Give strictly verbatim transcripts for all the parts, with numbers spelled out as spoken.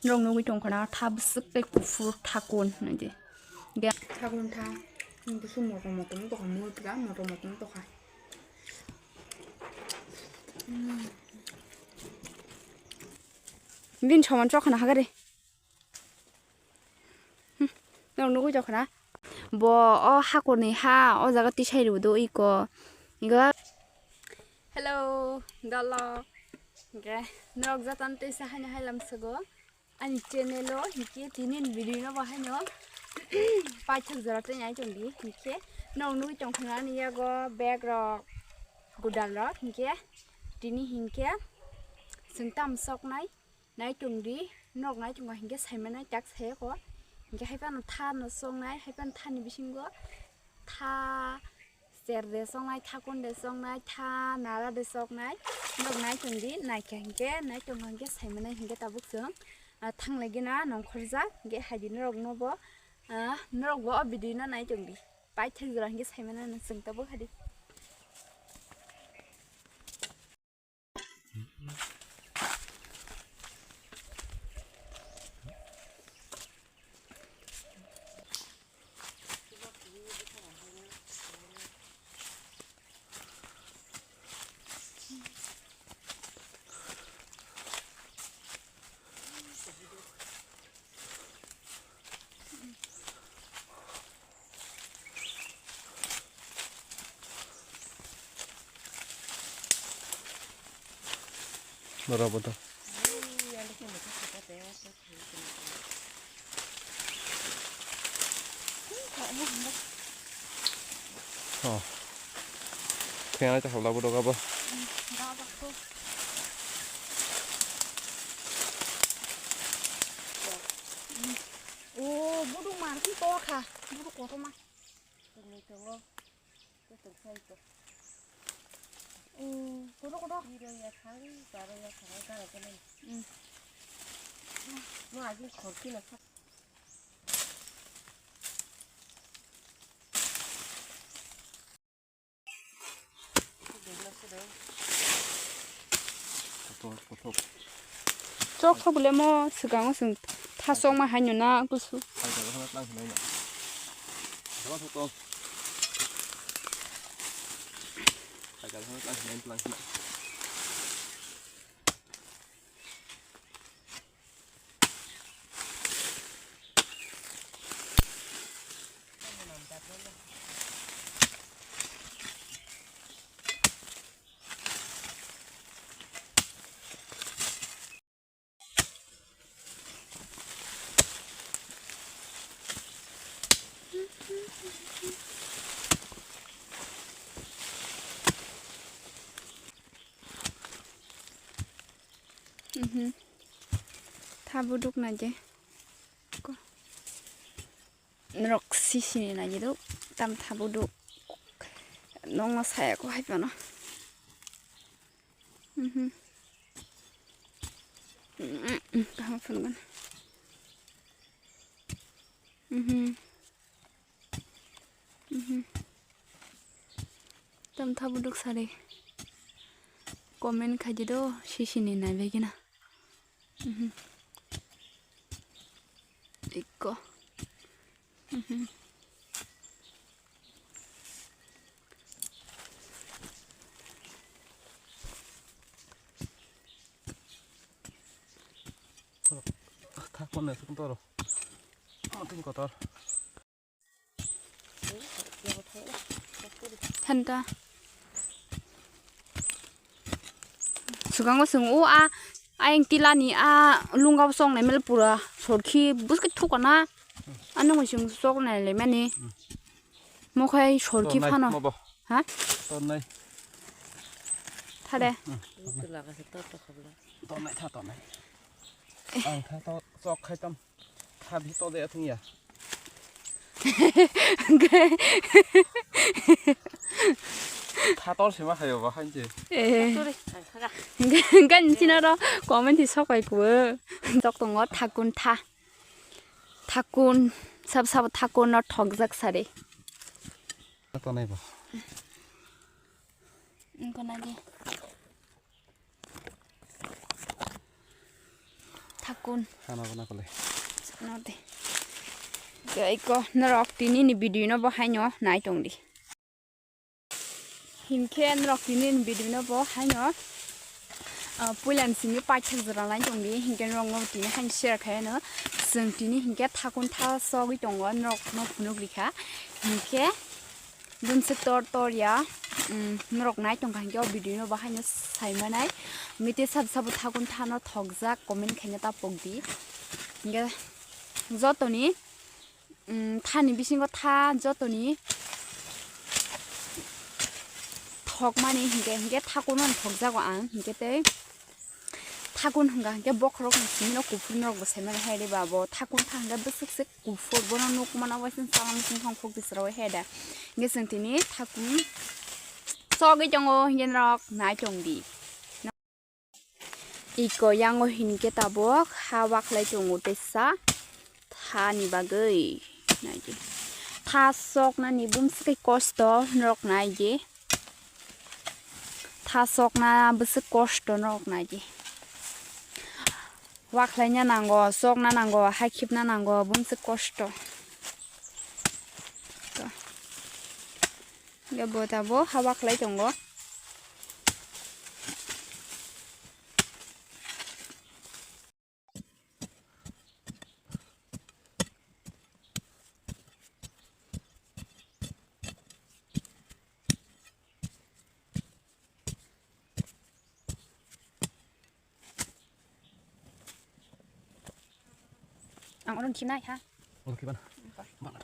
Norok nugwi tongkha na tha bwswk tei kuphur thakun hinwi di. Ge- Thakun tha, bwswk motom motom tokha, mui pura motom motom tokha. Bini soman chokha na hagari. Hmm, norok nugwi tongkha na? Bo o hakurni ha, o jaga tisai rwdo iko. Igo. Hello, dolo. Ge, norok jatan tei sa haino hai lamsogo. Ani channel o hinkhe tini ni video no bo haino paithak jora tei nai tongdi hinkhe norok nugwi tongkha na ani yago bag rok, gudal rok hinkhe tini hinkhe chwng tam soknai. Nai tongdi, norok nai tongkha hinkhe saimanai tak sayakho. Hinkhe hai phano tha no chongnai, hai phano thani bisingo tha cher de chongnai, tha kun de chongnai, tha nara de chongnai. Norok nai tongdi, naikha hinkhe, nai tongkha hinkhe saimanai hinkhe tabuk chwng, ah, thanglaigwna nongkhorjak, hinkhe haidi norok no bo, ah, norok bo o video no nai tongdi. Paithak jora hinkhe saimanai chwng tabuk haidi. Norok bo to. Oh. Kaya ta habla bodo gabo. Oh, bodo mar ki to kha. Bodo koto ma. Tongwi tongo. Tei tong sai to. Oh, koto koto. Tiro ya thang, taro ya thang, gana gana. Hmm. Mo agin khorki na thak. Kothok, kothok. Chok thok le mo swkango chwng thasok ma hai nuna gusu. Hai jaga hana tlang hinai na. Jaga thok to. Hai jaga hana tlang hinai tlang hinai. Mhm. Tha buduk na je. Ko. Norok sisini nai do. Tam tha buduk. Nongno saya ko hai pano. Mhm. Kaham phunukgana. Mhm. Mhm. Tam tha buduk sari. Comment khaidi do, sisini nai begina. Mhm. Ikko. Mhm. Thak pon naisik toro. Tini kotor. Thanta. Swkango chwng o a, ayang tilani a lungao choknai mele pura sorkhi bwskhe thukana. Ano chwng choknai le mani. Mokhai sorkhi phano. Ha? Tornai. Thade. Tornai tha tornai. Ang tha to chok khai tam. Tha bi to de thung ya. Tha tor sima khayo ba khan je. Eh. Gan china ro comment hi sok pai ku. Sok tongo thakun tha. Thakun sab sab thakun no thokjak sari. To nai ba. Ingko na di. Hakun. Hana bona kole. Node. Iko norok tini ni video no bo haino nai tong di. Hinkhe norok tini ni video no bo haino, ah, puilan simi paithak jora nai tong di. Hinkhe norok no tini haino share khai no. Chwng tini hinkhe thakun tha sogwi tongo norok no phunuk rikha. Hinkhe Bumswk tor tor ya, mm, norok nai tongkha hinkhe o video no bahaino sai manai. Mite sab sabo thakun thano thokjak comment khaina ta pokdi. Hinkhe jotoni, mm, thani bisingo tha jotoni thokmani hinkhe, hinkhe thakun no thokjago ang hinkhe tei Thakun hwnka hwnkhe bokhorok ni simi no kuphur norok bo sai mano hai de ba bo thakun kha hwnkhe bwswk se kuphur bono nuk mano waisa chwng khok tisra hai da. Hwnkhe chwng tini thakun sogwi tongo hwnkhe norok nai tong di. Iko yango hinkhe tabok ha wakhlai tongo teisa thani bagwi nai di. Tha soknani bumswk kosto norok nai di. Tha sokna bwswk kosto norok nai di. Wakhlaina nango, sokna nango, hai khibna nango, bumswk kosto. To. Hwnkhe bo tabok ha wakhlai tongo. Ang oro khibnai ha. Oro khibana. Bana.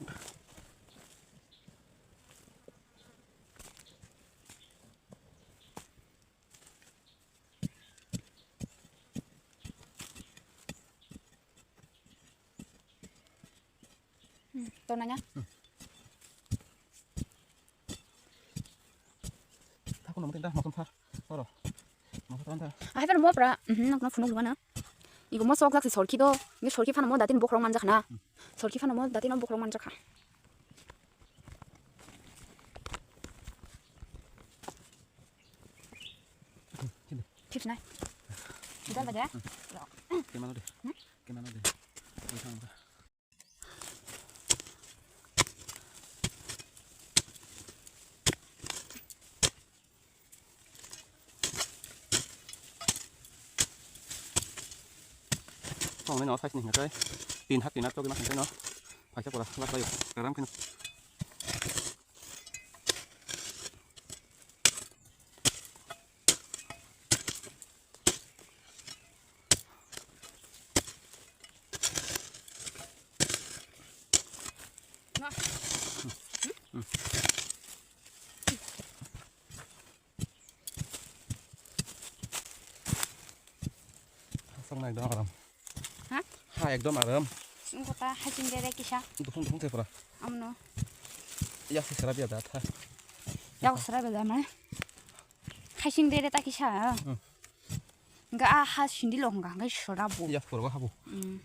Hmm, to nanya. Hmm. Thakun namu tinta, masuk tha. Oro. Masuk tha. Ahai phano mo pra, mhm, nokno phunuk lwana. Igo mo sok jak si sorki do. Ni sorki phano mo datin bokhorok manjakha na. Hmm. Sorki phano mo datin bokhorok manjakha. Sini. Chips nai. Jal lagi ya. Kemana deh? Hmm? Kemana deh? Kemana deh? Tong nai no size ni hingkai. Tin hak tin hak chogi ma hingkai no. Paisa pura lak bayo. Karam kino. Hasong na ekdom aram. Ha? Ha ekdom aram. Sungkota haching dere kisa. Dukhung dukhung thepra. Amno. Ya se sera biya da tha. Ya sera biya da ma. Haching dere ta kisa. Hmm. Ga a ha sindi lo ga ga sera bo. Ya pura ha bo. Hmm.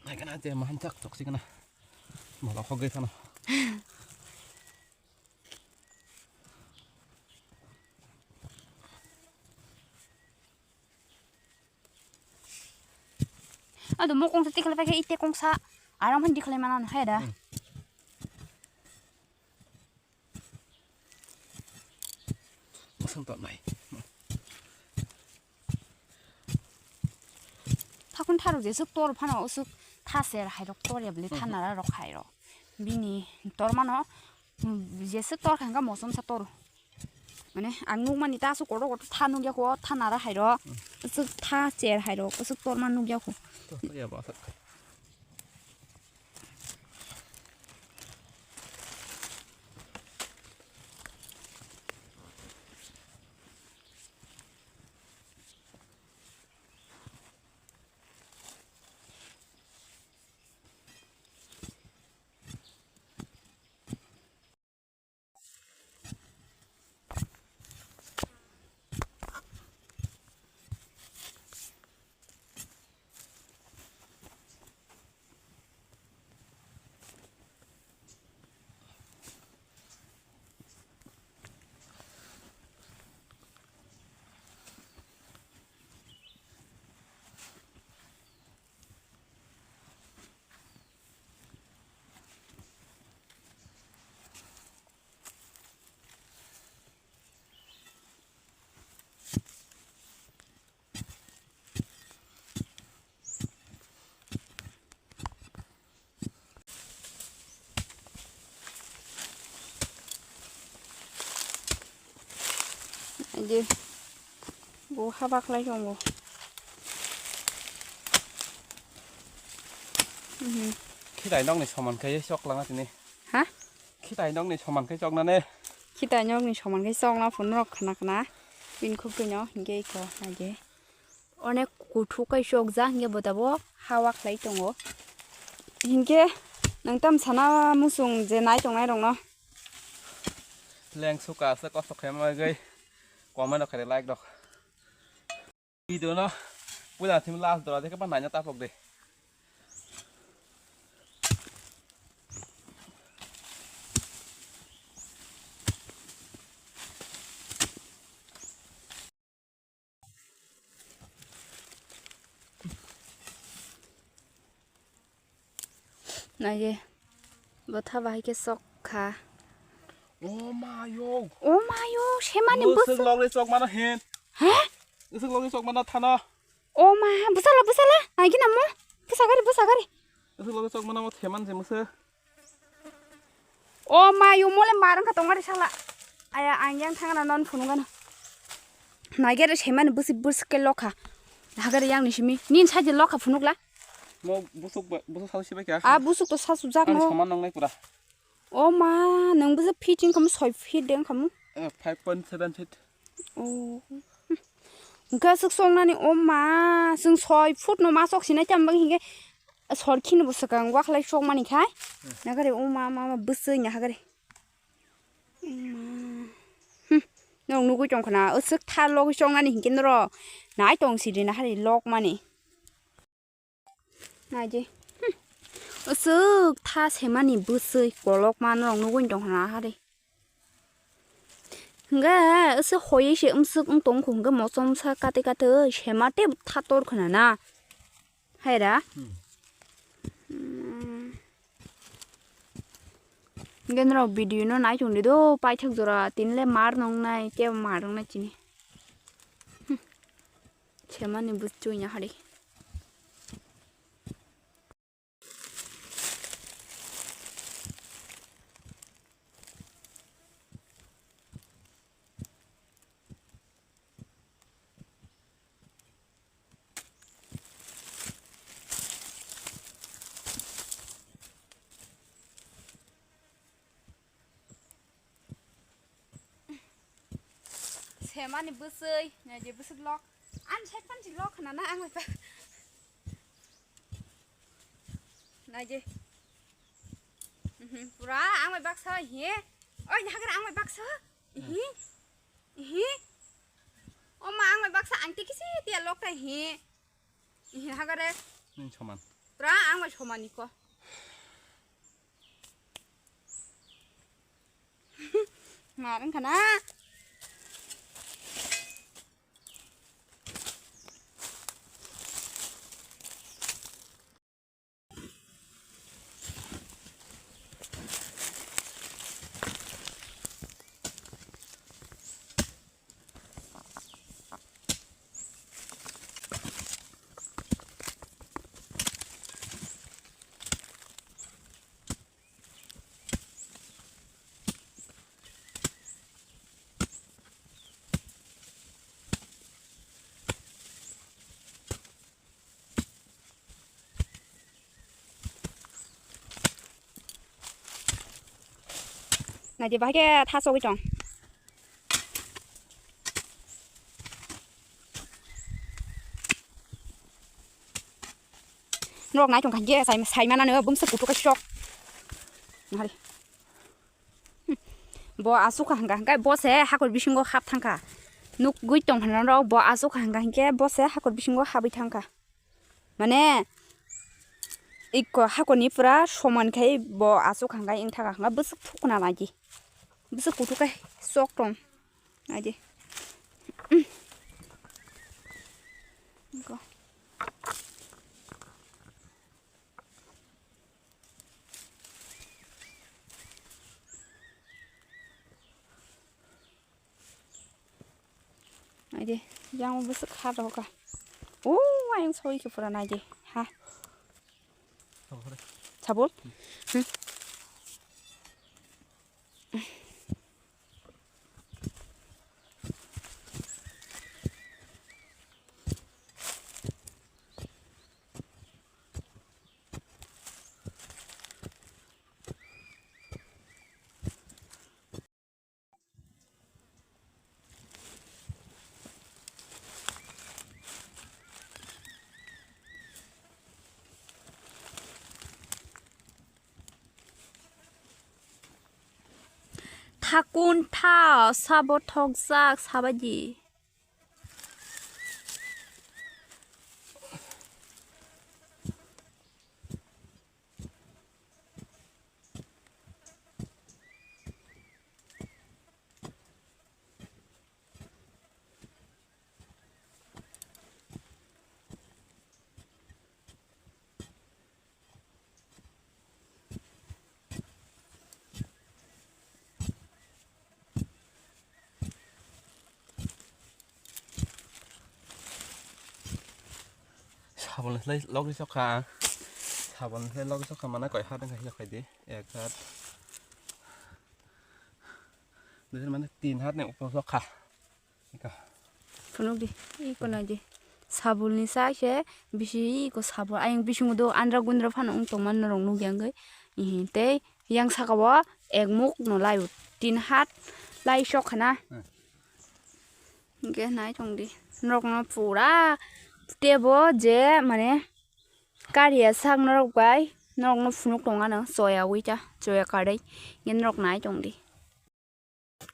Hai kana te mahan chak chok si kana. Mala khogwi phano. Ado mo kongsa tikhala paikhe ite kongsa aram han dikhalai mana hai da. Hmm. Masang tongnai. Thakun tharo jesuk tor phano usuk thaser hairok tor ya bwle. Mhm. Thanara rok hairo. Bini tor mano, mm, jesuk tor kha hwnkha mosom sa tor. Mane ang nukmani ta asuk kotor kotor tha nukya kho, thanara hairo. Mhm. Usuk tha cher hairo, usuk tor ma nukya kho. Tor ya ba sak. Di. Bo habak lai tongo. Mhm. Khitai nokni soman khe chok lana tini. Ha? Khitai nokni soman khe choknane. Khitai nokni soman khe chokna phunuk khna khna. Bini khuk twi no hingke iko naidi. Onek kuthuk kai chokjak hingke bo tabok hawa khlai tongo. Hingke nang tam sana musung je nai tongnai rokno. Leng suka se kosto khaima gai. Comment rok khaide like rok. Video no puila thim last dora de khe ba naina tapok de. Naidi, bwtha bahai khe sok kha. O ma yo. O ma yo, semani bwswk. Logni sok mano hen. He? Bwswk logni sok mano thano. O ma, bwsala, bwsala. Naigi namo. Bwsa gari, bwsa gari. Bwswk logni sok mano mo theman je mwswk. O ma, yo mole mar wngkha tongmani sala. Aya, ang yang thangna non phunukgano. Naigere semani bwswk bwswk khe lokha. Hagere yang ni simi. Nin saje lokha phunukla. Mo busuk ba, busuk sasu sibai kya? A busuk to sasu jak. Ani no. Saman nang nai pura. O ma, nang bwswk feet wngkhamu, soi feet de wngkhamu. Eh, five point seven feet. O. Hwnkhe aswk choknani, o ma, chwng soi foot no ma chok sinai tamo bagwi hinkhe sor khini bo swkang waklai chokmani khai. Hmm. Nagari o ma, ma, ma, bwswk nya hagari. O ma. Hmm. Nong nugui tong khna, aswk tha logwi choknani hinkhe norok nai tong sidi nahari lokmani. Naidi. Hmm. Aswk tha semani bwswi kolokma norok nugui tong khna hari. Hwnkhe aswk hoyoi se umswk wng tong kho hwnkhe mochomsa kate kate sema tei tha tor khna na. Hai da? Hmm. Hmm. Hwnkhe norok video no nai tong di do, paithak jora tini le mar nong nai, kebo mar nong nai chini. Hmm. Semani bwswk ya hari. Semani bwswi, naidi bwswk lok. Ani side pansi lok khna na ang bai. Naidi. Mhm, pura ang bai baksa hi. Oi, hagra ang bai baksa. Ihi. Ihi. O ma ang bai baksa ang tiki si tia lok ta hi. Ihi hagare. Nini soman. Pura ang bai somani ko. Mar wngkha na. Naidi bahai khe tha chogwi tong. Norok nai tong kha hinkhe sai, sai manano bumswk kuthuk khe sok. Nahari. Bo aswk kha hwnkha, hwnkhe bo se hakor bisingo hap thangkha. Nukgwi tong phano rok bo aswk kha hwnkha, hinkhe bo se hakor bisingo habwi thangkha. Mane, ikko hakorni pura soman khai bo aswk kha hwnkha, wng thaka hwnkha bwswk thukna nai di. Bwswk kuthuk khe sok tong. Naidi. Iko. Naidi, yang bwswk ha roka. O, ayang soi khe pura naidi. Ha. Sabul? Hmm. Hakun tha sabo thokjak sabaidi. Sabon lai logri sokha. Sabon lai logri sokha mana koi hat wngkha hila khaidi. Ek hat. Dui hat mane tin hat ni upor sokha. Ika. Phunukdi, iko naidi. Sabulni sa se bisi iko sabul. Ayang bisingo do andra gundra phano wng tongma norok nukya wngwi. Ihi, tei yang sakao ek muk no laio. Tin hat lai sok khana. Hmm. Hingke nai tongdi. Norokno pura tebo je mane kariya sak norok bai norokno phunuk tongano choya ui ta, choya karwi. Hingke norok nai tongdi.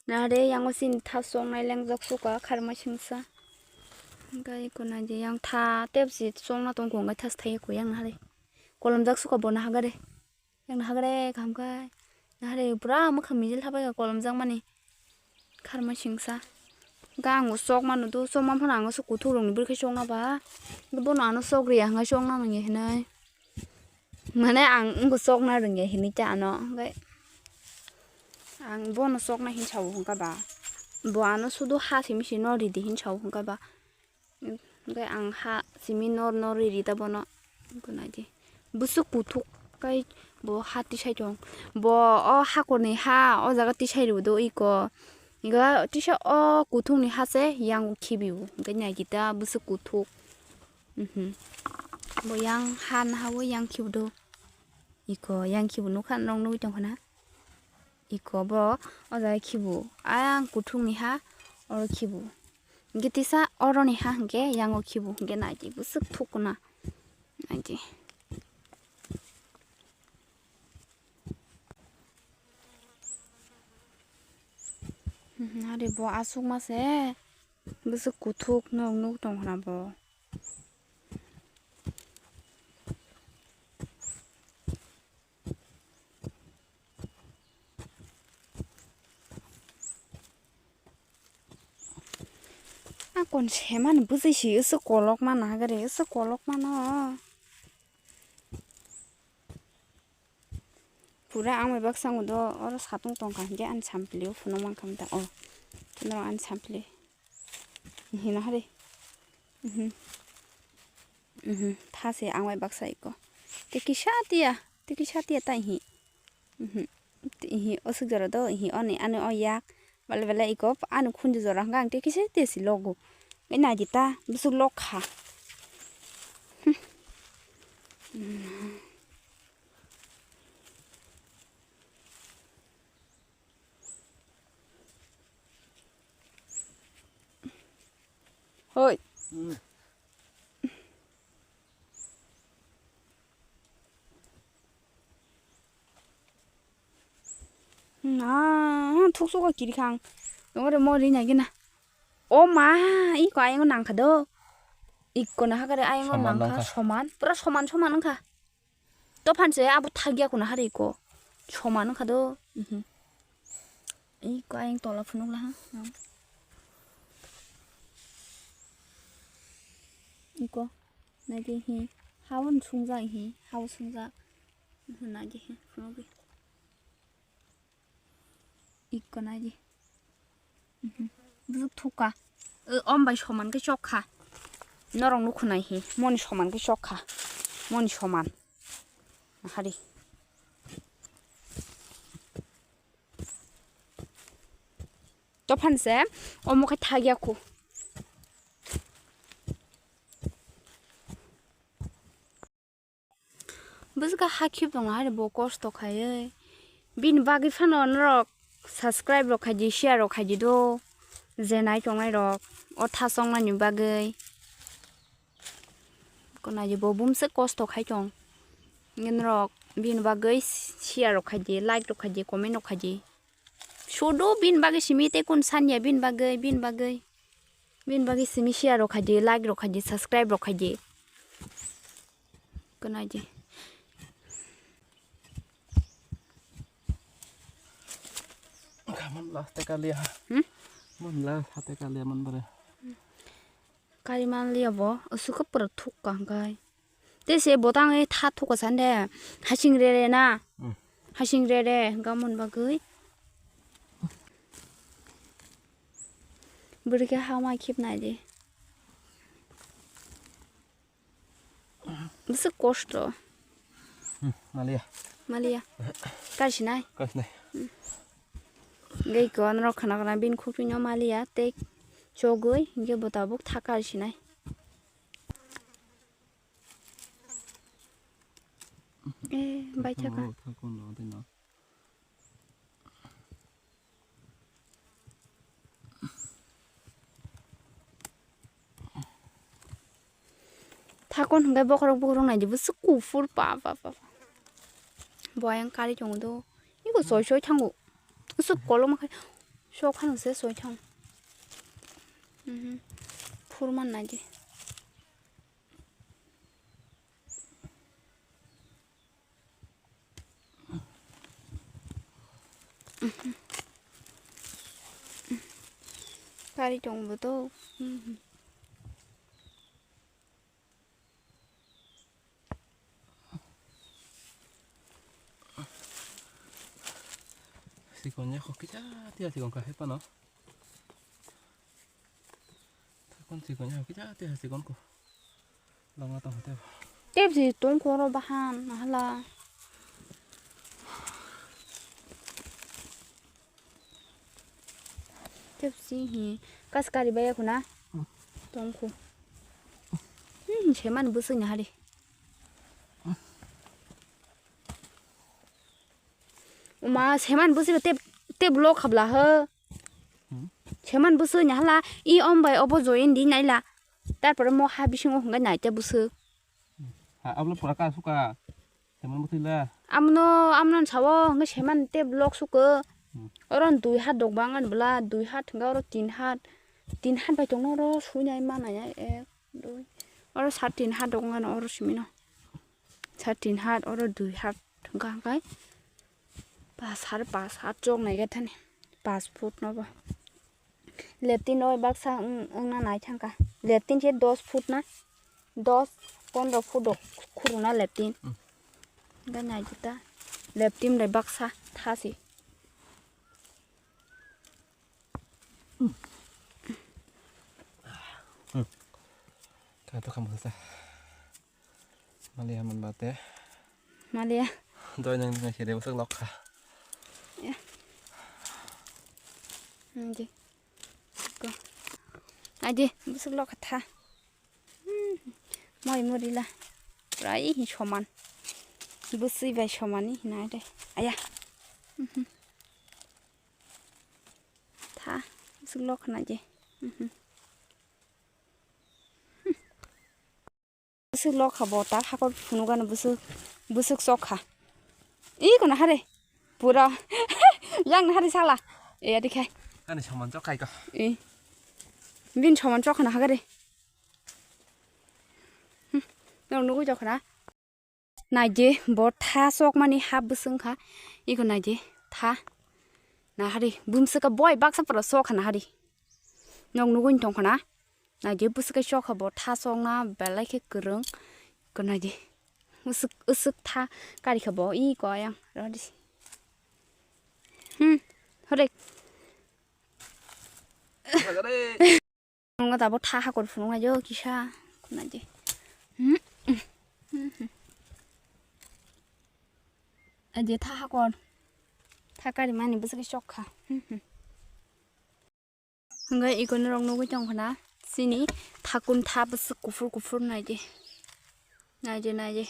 Nare yango sini thas soknai lengjak suka kharma singsa. Hingke iko naidi yang tha tebsi sokna tongkho hingke thas thaiya kho yang nahare. Kolomjak suka bo nahagare. Yang nahagare kaham kai. Nahare pura mwkhang mijil thabai kolomjak mani. Kharma singsa. Hingke ang bo sok mano do, sok man phano ang sok kuthuk rokni bwrwi khe sokna ba. Bono ano sok riya hingke sokna nangya hinui. Mane ang wngkha chokna rwngya hinwi ta ano, hwnkhe ang bono chokna hinwi sao hwnkha ba, bo ano sudu ha simi simi no ridi hinwi sao hwnkha ba, hwnkhe ang ha simi nor nor riri ta bono, hwnkhe naidi bwswk kuthuk kai bo ha tisai tong, bo o hakorni ha o jaga tisai rwdo iko, iko tisa o kuthukni ha se yang khibi o, hwnkhe naidi ta bwswk kuthuk. Mhm. Bo yang ha naha o yang khibu do. Iko yang khibu nukha norok nugwi tongkha na. Iko bo o jaga khibu. Ayang kuthukni ha oro khibu. Hingke tisa oroni ha hingke yang o khibu. Hingke naidi bwswk thuk na. Naidi. Mhm, ari bo aswk ma se. Bwswk kuthuk nog nuk tong khna bo. A kon semani bwsai si, aswk kolok mana gari, aswk kolok mano. Pura ang bai baksa ang do oro satung tongkha hingke ani sampli o phunuk mankha mita o. Phunuk ani sampli. Hino hari. Mhm. Mhm. Tha se ang bai baksa iko. Te kisa tiya. Te kisa tiya ta ihi. Mhm. Te ihi o suk jora do ihi oni ani o yak. Bale bale iko ani khunju jora hwnkha ang te kisa tiya si logo. Ngai naidi ta bwswk lok kha. Hmm. Hoi. Hmm. Na, thuk suka kiri khang. Nongre mo ri nai gina. O ma, iko ayang nang kha do. Iko na hakare ayang soman nang kha, nang kha. Soman, pura soman soman wng kha. To phan se abo thagya kuna hari ko. Soman wngkha do. Mhm. Iko ayang tola phunuk la ha. Iko. Naidi hi. Hawan sungjak hi. Hawan sungjak. Mhm, naidi hi. Phunuk di. Ikko naidi. Mhm. Bwswk thukha. O, om bai soman khe chokha. Norok nukho nai hi. Moni soman khe chokha. Moni soman. Hari. Tophan se omo khe thagya khu. Bwswk hakhe tongna hai bo kosto khaiwi. Bini bagwi phano norok subscribe rok khaidi, share rok khaidi do. Je nai tongnai rok o thasongmani bagwi. Konaidi bo bumswk kosto khai tong. Norok bini bagwi share rok khaidi, like rok khaidi, comment rok khaidi. Sudu bin bagwi simi tei kun sanya bin bagwi, bin bagwi. Bin bagwi simi share rok khaidi, like rok khaidi, subscribe rok khaidi. Kunai di. Kaman last te kaliya. Hmm? Man last hate kaliya man bare. Kari man liya bo, usuka pura thuk ka hwnkhe. Te se botang e tha thuka san de. Hasing re re na. Hmm. Hasing re re, gamon bagwi. Bwrwi khe ha mai khip nai di. Bwswk kosto. Hmm, maliya. Maliya. Kari sinai. Kari sinai. Gei ko norok khana khana bin khukui no maliya tei chogwi hwnkhe bo tabuk tha kari sinai. Eh, bai thaka. Thakung no, thakung no, tei no. Thakon hwnkhe bokhorok bokhorok naidi bwswk kuphur pa pa pa pa. Bo ayang kari tongo do. Iko soi soi thango. Bwswk koloma khai sok phano se soi thango. Mhm. Phur man naidi. Kari tong bo to. Sikon ya kok kisa tia sikon ka hepa no. Thakon sikon ya kisa tia sikon ko. Lama tong hote. Tep si tong koro bahan mahala. Tep si hi kas kari baya kuna. Hmm. Tong ko. Hmm, seman busui na hari. Uma seman busui tep tep lo khabla ho. Hmm. Seman busui na hala i om bai obo join di naila. Tarpore mo ha bisingo hwnga naite bwswk. Ha, ablo pura ka suka. Seman bwtwi la. Amno, amno sawo hwnga seman te block suko. Hmm. Oro dui hat dok bang ani bwla, dui hat hwnga oro tin hat. Tin hat bai tongno oro sui nai ma nai ek, dui. Oro sat tin hat dok wngano oro simino. Sat tin hat oro dui hat hwnga hwngai. Pas har pas hat chok nai ga thani. Pas foot no ba. Leptin oi baksa wng-, wngna nai thangkha. Leptin se dos foot na, dos, pondro foot rok khuruna leptin. Hmm. Hingke nai di ta, leptin bai baksa thasi. Hmm. Kha to kha masa. Maliya man bate. Maliya. Doi nang nang sire bwswk lok kha. Ya. Nang di. Ko. Ai di, bwswk lok kha tha. Hmm. Moi muri la. Pura i hi soman. Bwswi bai soman i hinai de. Aya. Mhm. Tha. Bwswk lok kha nai di. Mhm. Bwswk lok kha bo ta hakor phunukgano bwswk, bwswk chok kha. Ih, kono hare. Pura. Yang na hare sala. E, adi khai. Ani saman chok khai ko. E. Bin saman chok khana hagare. Hmm. Nang nugui chok khana. Naidi, bo tha chokmani hap bwswng kha. Iko naidi, tha. Nahari, bumswka boi baksa pura chokha nahari. Nog nugui tongkha na. Naidi, bwswk chokha bo tha chokna belai khe kwrwng. Iko naidi. Uswk, uswk tha karikha bo. Iko ayang. Rodi. Hmm. Hore. Nungno tabuk tha hakor phunuknai o kisa khwnadi. Aje tha hakor. Tha karimani bwswk chokha. Hwnkhe iko norok nugui tongkha na chini thakun tha bwswk kuphur kuphur naidi. Naidi, naidi.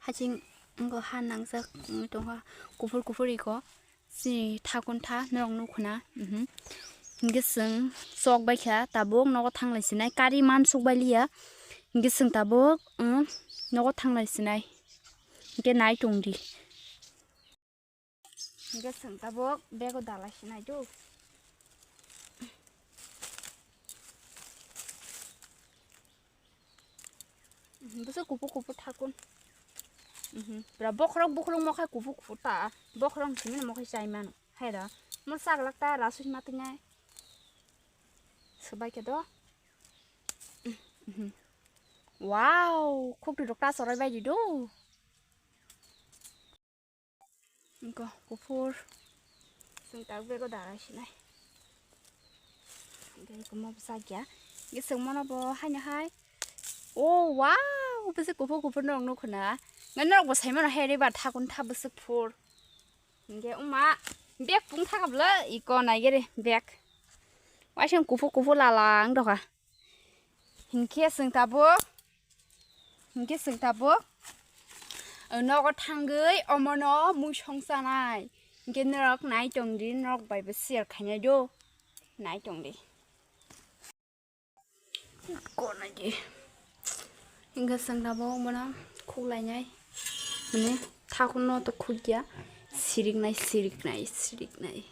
Haching wngkha ha nangjak wngwi tongkha kuphur kuphur iko. Chini thakuntha norok nukhuna. Mhm. Hingke chwng chok baikha tabuk nogo thanglai sinai kari mansuk bailiya. Hingke chwng tabuk, um, nogo thanglai sinai. Hingke nai tongdi. Hingke chwng tabuk bego dalai sinai do. Mhm, bwswk kuphur kuphur thakun. Mhm, pura bokhorok bokhorok mokhai kuphur kuphur ta. Bokhorok simi mokhai chai mano. Hai da. Mo chaglak ta rasu ma tingai. Swbai khe do. Mhm. Wow, khukti rok ta chorai bai di do. Ingko kuphur. Chwng tabuk bego dalai sinai. Ingko mo bwsa gya. Ingko chwng mono bo haino hai. Oh, wow, bwswk kuphur kuphur norok nukho na. Ngai norok bo sai mano hai riba thakun tha bwswk phur. Ingko wngma bag pung thaka bwla iko naigere bag. Waising kuphur kuphur lala wng dokha. Hinkhe chwng tabuk, hinkhe chwng tabuk, o nogo thangwi omono mui song chanai. Hinkhe norok nai tongdi, norok bai bo share khainai do. Nai tongdi. Ko naidi. Hinkhe chwng tabuk omono khuklainai. Mane thakuno to khukya. Siriknai, siriknai, siriknai.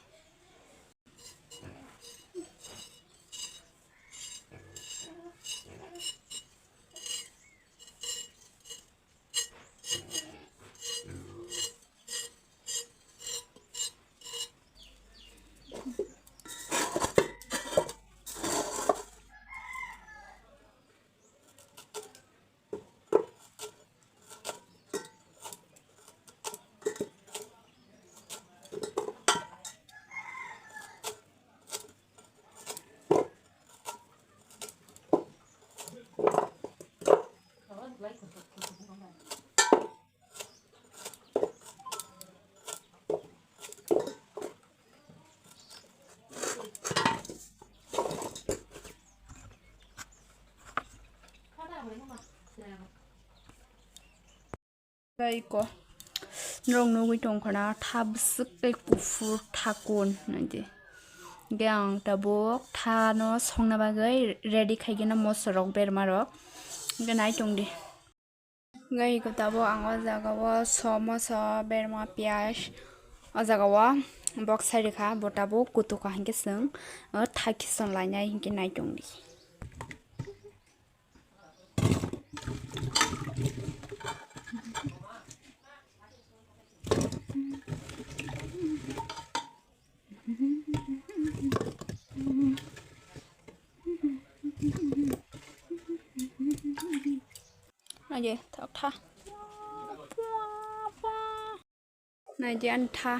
Tei ko norok nugwi tongkha na tha bwswk tei kuphur thakun hinwi. Hingke ang tabuk tha no songna bagwi ready khaigena moso rok berma rok. Hingke nai tongdi. Hingke iko tabuk ang o jaga o somo so berma piyaj o jaga o bok sai rikha bo tabuk kutukha hingke chwng o thakison lainai hingke nai tongdi. Naidi, thok tha. Naidi, ani tha.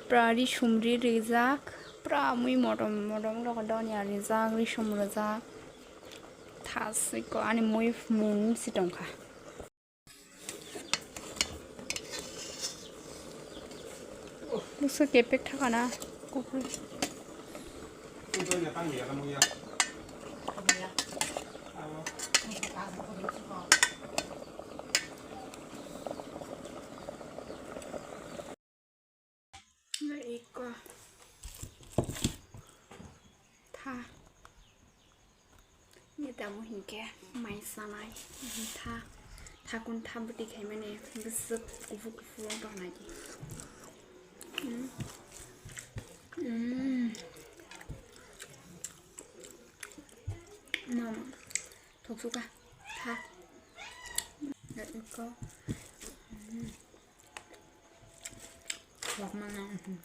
Pura risum ri rijak. Pura mui motom motom rok donya rijak, risum rijak. Tha siko ani mui mung si tongkha. Buso kepek thakana. Iko. Tha. Ni tamo hinkhe mai sanai. Tha. Thakun tha bwtwi khaimani bwswk kuphur kuphur wng tongnaidi. Mm. Mm. Mama. Thoksuka. Tha. Iko. Mm. Thokmani, mhm.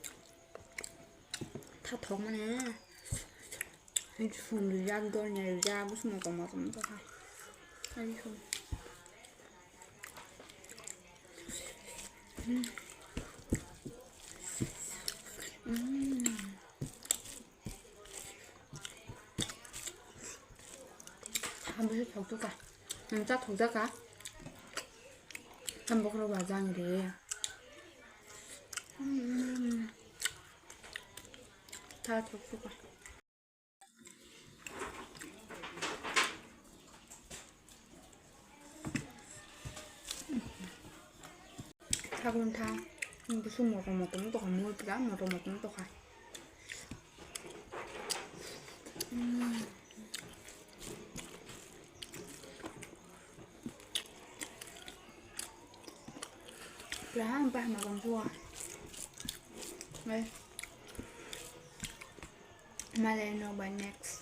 Tha thokmani. Sum rijak, dol ni rijak, bwswk motom motom tongkha. Ani sum. Mm. Mm. Tha bwswk thoksuka. Nang cha thokjaka. Tamo bokhorok ba jang ri. Mm. Tha thoksuka. Thakun tha. Bwswk motom motom tokha, mui pura motom motom tokha. Pura bahma bangsuwa. Malai no ba next.